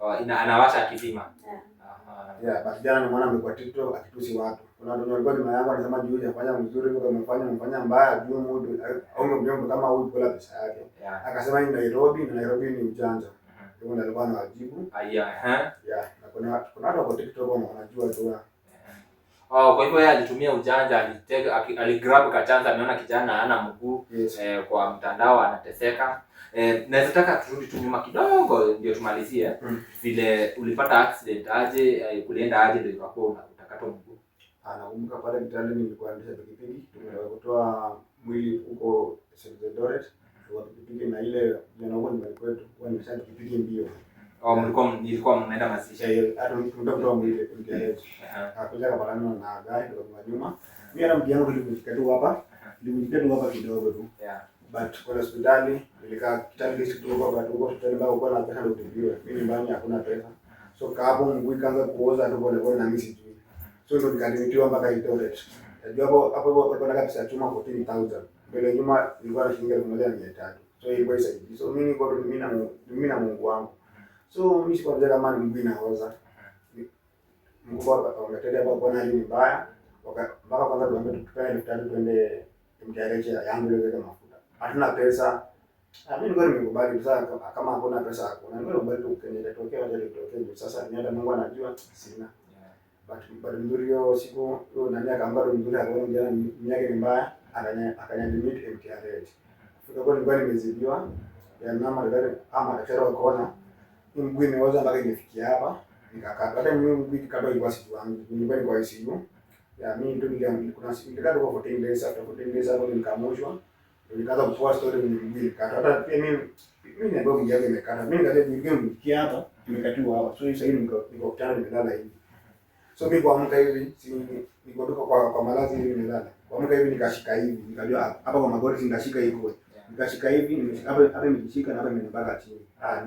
S1: Oh, anawasha akizima.
S3: Yeah.
S1: Aha.
S2: Yeah, but jana nimeona amekuwa TikTok akitusi watu. Kuna watu walikuwa nyuma yangu wanasema juu hujafanya mzuri, kwa umefanya mbaya, juu mtu au mjomba kama huyu kula pesa yake.
S1: Yeah.
S2: Akasema ni Nairobi na Nairobi ni ujanja. Ndio alikuwa anawajibu.
S1: Yeah.
S2: Yeah, na kuna watu wako TikTok wanajua tu.
S1: Oh, kwa hivyo yeye alitumia ujanja, alitega, aligrab kachance, ameona kijana hana mguu.
S2: Yes.
S1: Kwa mtandao anateseka. Naweza taka turudi tu nyuma kidogo ndio tumalizie. Vile ulipata accident aje, kulienda aje ndio ikakuwa utakatwa mguu?
S2: Ah, nakumbuka pale Kitale nilikuwa naendesha pikipiki, tumetoka kutoa mwili huko Eldoret, kwa pikipiki na ile jana huko nyumbani kwetu, kwa niendesha pikipiki mbio.
S1: Oh, mlikuwa mnaenda mazishi?
S2: Eh, hata tumetoka kutoa mwili MTH. Akakuja akapatana na gari kutoka nyuma. Mimi hata mguu yangu ilimfika tu hapa, ilimfika tu hapa kidogo tu. But kwa hospitali nilikaa Kitale district huko, but huko hospitali mpaka uko na pesa ndio utibiwe. Mimi nyumbani hakuna pesa. So kaa hapo mguu ikaanza kuoza tu pole pole na mimi sijui. So ndo nikaadmitiwa mpaka Eldoret. Najua hapo hapo walikuwa na pesa ya chuma 14,000. Mbele nyuma nilikuwa na shilingi 1,300. So ilikuwa isaidi. So mimi niko tu mimi na Mungu wangu. So mimi sikuwa najua kama ni mguu inaoza. Mkubwa wametendea hapo kwa hali ni mbaya. Mpaka kwanza tuambie tupeane 3,000 tuende MTRH ya yangu ile weka mafuta. Hatuna pesa. Ah, mimi nilikuwa nimekubali sasa kama hakuna pesa hakuna. Nilikuwa nimekubali tu Kenya itatokea wacha itokee. Juu sasa ni hata Mungu anajua sina. But mzuri hiyo siku hiyo nani akaamka tu mzuri akaona jana ni yake ni mbaya akaniadmit MTRH. Kufika kwa nilikuwa nimezidiwa ya mama daktari ama daktari wakaona hii mguu imeoza mpaka imefikia hapa nikakata. Hata mimi mguu ikikatwa ilikuwa siku yangu. Nilikuwa niko ICU. Ya mimi tu kuna siku nilikaa tu kwa 14 days, after 14 days hapo nikaamshwa. Ndio nikaanza kupoa story ni mguu ilikata. Hata pia mimi niambiwa mguu yangu imekata. Mimi nikasema mguu imefikia hapa, imekatiwa hapa. So sasa hivi niko kitanda nimelala hivi. So mimi kuamka hivi, si niko tu kwa malazi hivi nimelala. Kuamka hivi nikashika hivi, nikajua hapa kwa magoti nikashika hivi. Nikashika hivi, nimeshika hapa hapa nimeshika na hapa imenibaka chini. Ah,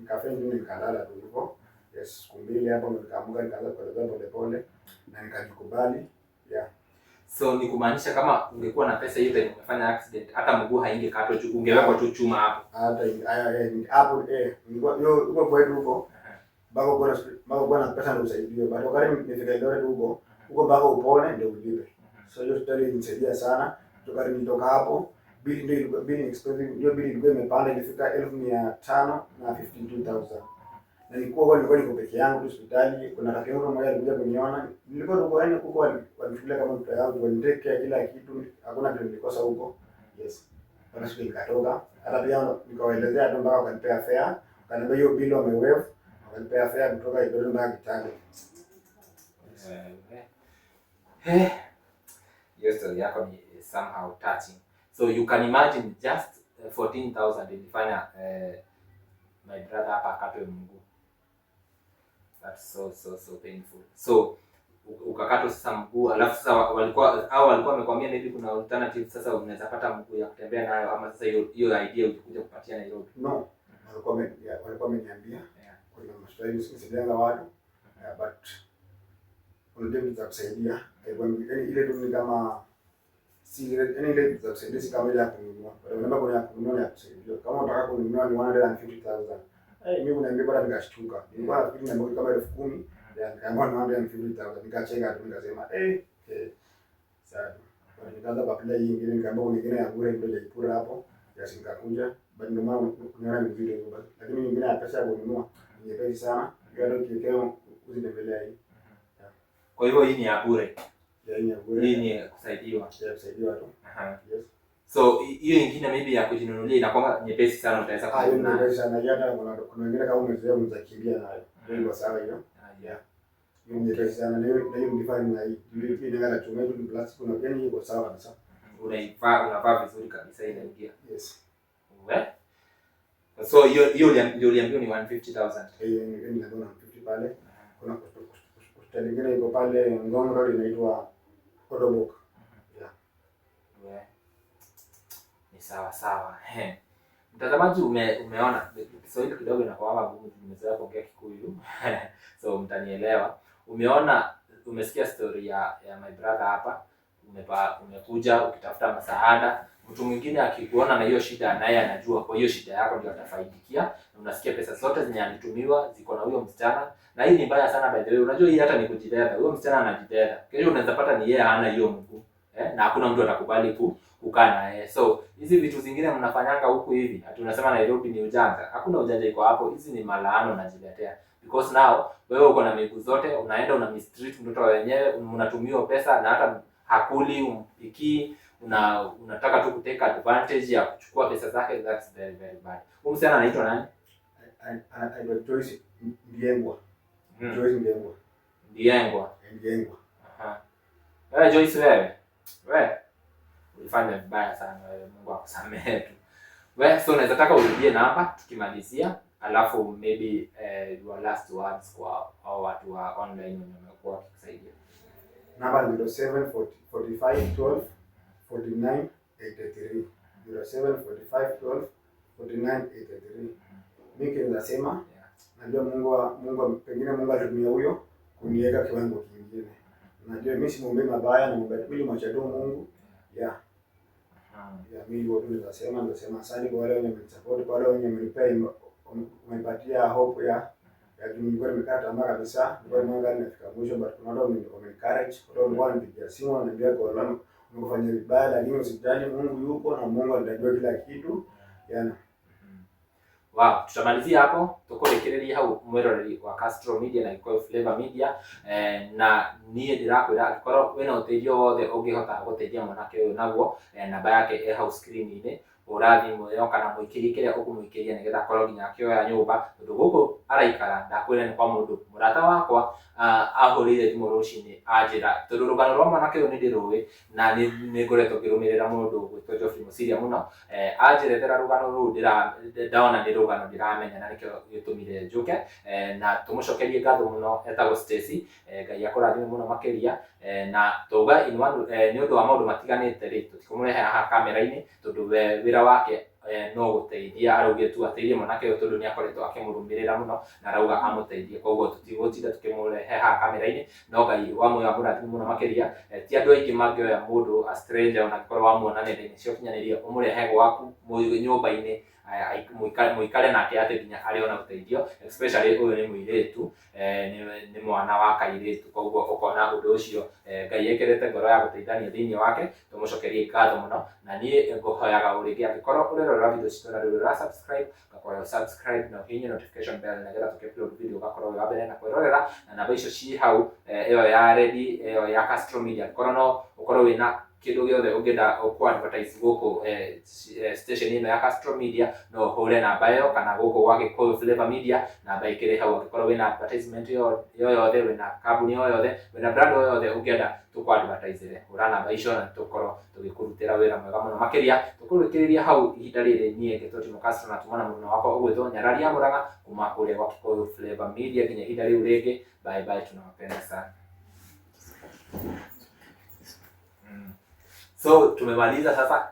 S2: nika faint nikalala tu hivyo. Yes, siku mbili hapo ndo nikaamka nikaanza kueleza pole pole na nikajikubali. Yeah.
S1: So ni kumaanisha kama ungekuwa na pesa hiyo time umefanya accident, hata mguu haingekatwa juu ungewekwa tu chuma hapo.
S2: Hata haya hapo nilikuwa hiyo huko kwetu huko mpaka uko na pesa ndio usaidiwe. But wakati nifika Eldoret huko huko mpaka upone ndio ulipe. So hiyo hospitali ilinisaidia sana. Toka nilitoka hapo bili ndio ilikuwa bili expensive, ndio bili ilikuwa imepanda ilifika 552,000. Na nilikuwa niko peke yangu tu hospitali. Kuna rafiki yangu mmoja alikuja kuniona. Nilikuwa tuko yani huko walinichukulia kama mtoto yangu, walinitake care kila kitu, hakuna kitu nilikosa huko. Yes. Baada siku nikatoka. Hata pia nikawaelezea tu mpaka wakanipea fare. Wakaniambia hiyo bill wamewaive, wakanipea fare kutoka Eldoret mpaka Kitale.
S1: Hiyo story yako ni somehow touching. So you can imagine just 14,000 ilifanya my brother hapa akatwe mguu. That's so so so painful. So ukakatwa sasa mguu, alafu sasa walikuwa au walikuwa wamekwambia maybe kuna alternative sasa unaweza pata mguu ya kutembea nayo, ama sasa hiyo hiyo idea ulikuja kupatia Nairobi?
S2: No, walikuwa wameniambia kuna maswali nisaidianga watu, but unajua vitu za kusaidia haikuwa yaani ile tu ni kama si ile, yaani ile vitu za kusaidia si kama ile ya kununua. But remember kuna ya kununua na ya kusaidia. Kama unataka kununua ni 150,000. Eh, mimi kuniambia bado nikashtuka. Nilikuwa nafikiri niambiwa kama 10,000, ya nikaambiwa ni 150,000. Nikacheka tu nikasema sawa. But nikaanza kuapply hii ingine, nikaambiwa kuna ingine ya bure ndio jaipura hapo. Yes, nikakuja. But ndio maana unaona ni vizuri hivyo basi. Lakini nyingine ya pesa ya kununua ni nyepesi sana. Hiyo hata ukiwekewa uzitembelea hii.
S1: Kwa hivyo hii ni ya bure.
S2: Ya hii ni ya bure.
S1: Hii ni kusaidiwa.
S2: Ya kusaidiwa tu. Yes.
S1: So hiyo ingine maybe ya kujinunulia inakuwa nyepesi sana, utaweza
S2: Ah, hiyo ni
S1: kununua.
S2: nyepesi sana. Hiyo hata kuna wengine kama umezoea unaweza kimbia nayo. Hiyo iko sawa hiyo.
S1: Yeah.
S2: Hiyo ni nyepesi sana. Na hiyo ni na hii. Hiyo ni ngara chuma, hiyo ni plastic, kuna yani iko sawa kabisa.
S1: Unaivaa, unavaa vizuri kabisa inaingia.
S2: Yes.
S1: We? So hiyo ndio uliambiwa ni 150,000.
S2: Hiyo ni 150 pale. Kuna hospitali nyingine iko pale Ngong Road inaitwa Odobok. Yeah.
S1: We. Ni sawa sawa. He. Mtazamaji umeona Kiswahili kidogo inakuwa ngumu, nimezoea kuongea Kikuyu. So mtanielewa. Umeona, umesikia story ya my brother hapa. Umekuja ukitafuta msaada. Mtu mwingine akikuona na hiyo shida naye anajua kwa hiyo shida yako ndio atafaidikia. Na unasikia pesa zote zenye alitumiwa ziko na huyo msichana. Na hii ni mbaya sana by the way. Unajua hii hata ni kujideda. Huyo msichana anajideda. Kesho unaweza pata ni yeye hana hiyo mguu. Na hakuna mtu atakubali kukaa na yeye. So hizi vitu zingine mnafanyanga huku hivi, ati unasema Nairobi ni ujanja. Hakuna ujanja iko hapo. Hizi ni malaano unajiletea. Because Because now wewe uko na miguu zote, unaenda una mistreat mtoto wa wenyewe, unatumiwa pesa na hata hakuli, umpikii, unataka tu kutake advantage ya kuchukua pesa zake. That's very very bad. Huyu msichana anaitwa nani?
S2: Anaitwa Joyce Ndiengwa. Joyce Ndiengwa.
S1: Ndiengwa.
S2: Ndiengwa.
S1: Aha. Wewe Joyce, wewe. Wewe ulifanya vibaya sana wewe, Mungu akusamehe tu. Wewe, so unaweza taka urudie namba tukimalizia, alafu maybe your last words kwa hao watu wa online wenye wamekuwa wakikusaidia.
S2: Namba ni 07 45 12 49 83. 07 45 12 49 83. Mimi kile nasema, najua Mungu pengine Mungu alitumia huyo kuniweka kiwango kingine. Najua mimi simwombei mabaya, na mimi nimwacha tu Mungu. Yeah. Yeah, mimi hivyo tu nasema asante kwa wale wenye wamenisupport, kwa wale wenye wamenipatia hope ya juu nilikuwa nimekata tamaa kabisa. Nilikuwa nimeangalia nimefika mwisho, but kuna watu wame encourage, watu walikuwa wananipigia simu wananiambia kwa wale umekufanya vibaya, lakini usijali, Mungu yupo na Mungu atajua kila kitu. Yeah.
S1: Wow, tutamalizia hapo tukurikireria hau mwiroreri wa Castro Media na Gikuyu Flavor Media, na niĩ ndĩrakwĩra angĩkorwo wĩna ũteithio wothe ũngĩhota gũteithia mwanake ũyũ naguo, namba yake ĩ hau screen-inĩ, hũra thimũ ĩyo kana mũikĩrie kĩrĩa ũkũmũikĩria nĩgetha akorwo nginya akĩoya nyũmba, tondũ gũkũ araikara ndakwĩra nĩ kwa mũndũ mũrata wakwa ahũrĩire thimũ rũcinĩ anjĩra, tondũ rũgano rwa mwanake ũyũ nĩ ndĩrũĩ na nĩ ngoretwo ngĩrũmĩrĩra mũndũ ũgwĩtwo Geoffrey Mosiria mũno, anjerethera rũgano rũu ndona nĩ rũgano ndĩramenya na nĩkĩo gĩtũmire njũke, na tũmũcokerie ngatho mũno. Etagwo Stacy, Ngai akũrathime mũno makĩria, na tauga in one, nĩ ũndũ wa maũndũ matiganĩte rĩ, tũtikũmũrehe haha kamera-inĩ tondũ we wĩra wake no gũteithia, araugire tu ateithie mwanake ũyũ tondũ nĩ akoretwo akĩmũrũmĩrĩra mũno na arauga amũteithie, koguo tũtigũtinda tũkĩmũrehe haha kamera-inĩ, no Ngai wa muoyo amũrathime mũno makĩria. Ti andũ aingĩ mangĩoya mũndũ a stranger, ona angĩkorwo wamuona nenda-inĩ cia ũkinyanĩria, ũmũrehe gwaku nyũmba-inĩ, mũikare nake atĩ nginya arĩ ona ũteithio, especially ũyũ nĩ mũirĩtu, nĩ mwana wa kairĩtu, koguo ũkona ũndũ ũcio, Ngai ekĩrĩte ngoro ya gũteithania thĩinĩ wake. Tũmũcokerie ngatho mũno, na niĩ ngũhoyaga o rĩngĩ angĩkorwo ũrerorera video citũ na ndũrĩ ũra subscribe, ngakoya subscribe na ũhihinye notification bell nĩgetha tũkĩ upload video ũgakorwo wĩ wa mbere na kwĩrorera, na namba icio ci hau, ĩyo ya Ready, ĩyo ya Castro Media, angĩkorwo no ũkorwo wĩna kĩndũ gĩothe ũngĩenda ku advertise gũkũ station ĩno ya Castro Media, no ũhũre namba ĩyo, kana gũkũ gwa Gĩkũyũ Flavor Media namba ĩkĩrĩ hau. Angĩkorwo wĩna advertisement yo yothe, wĩna kambuni o yothe, wĩna brand o yothe ũngĩenda tũkũ advertise, hũra namba icio na tũkorwo tũgĩkũrutĩra wĩra mwega mũno makĩria. Tũkũrĩkĩrĩria hau ihinda rĩrĩ, niĩ ngetwo Timo Castro na tuma na mũruna wakwa ũgwĩtwo Nyarari ya Mũrang'a kuma kũrĩa gwa Gĩkũyũ Flavor Media. Nginya ihinda rĩu rĩngĩ, bye bye, tunawapenda sana. So tumemaliza sasa.